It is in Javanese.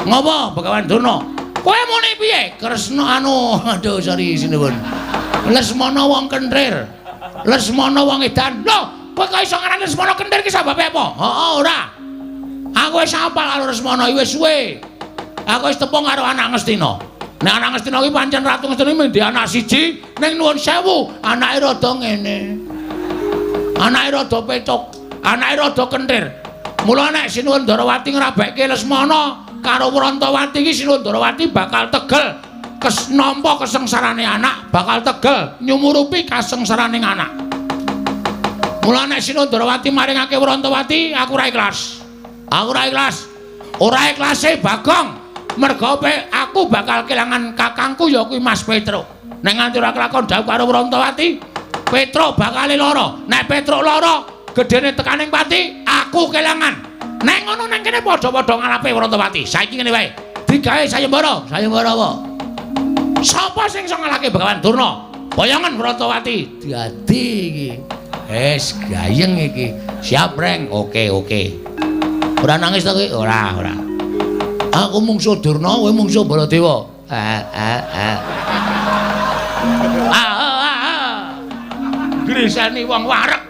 Ngopo Begawan Durna? Kowe muni piye? Kresna anu, aduh sorry sinuwun. Lesmana wong kenthir. Lesmana wong edan. Lho, kowe kok iso ngarani Lesmana kenthir ki sababe apa? Heeh, ora. Aku wis apal karo Lesmana iki wis suwe. Aku wis tepung karo anak Ngastina. Nek anak Ngastina ki pancen Ratu Ngastina mung anak siji, ning nuwun sewu, anake rada ngene. Anake rada pecuk, anake rada kenthir. Mula nek Sinuwun Ndarawati ngrabekke Lesmana karo Wrantawati iki Sinuwun Ndarawati bakal tegel kes nampa kesengsarane anak, bakal tegel nyumurupi kasengsarane anak. Mula nek Sinuwun Ndarawati maringake Wrantawati, aku ora ikhlas. Aku ora ikhlas. Ora ikhlase Bagong. Merga aku bakal kelangan kakangku ya kuwi Mas Petruk. Nek nganti ora kelakon dhawuh karo Wrantawati, Petruk bakal lara. Nek Petruk lara, gedene tekaning pati, aku kelangan. Nek ngono nang kene padha-padha ngalape Wrantawati. Saiki ngene wae. Digawe sayembara. Sayembara apa? Sapa sing iso ngalahke Begawan Durna? Boyongan Wrantawati. Dadi iki. Wis gayeng iki. Siap, Reng. Oke, oke. Ora nangis to kowe? Ora, ora. Aku mungsuh Durna, kowe mungsuh Baladewa. Ah, ah, ah. Ah, ah, ah. Griseni wong wareg.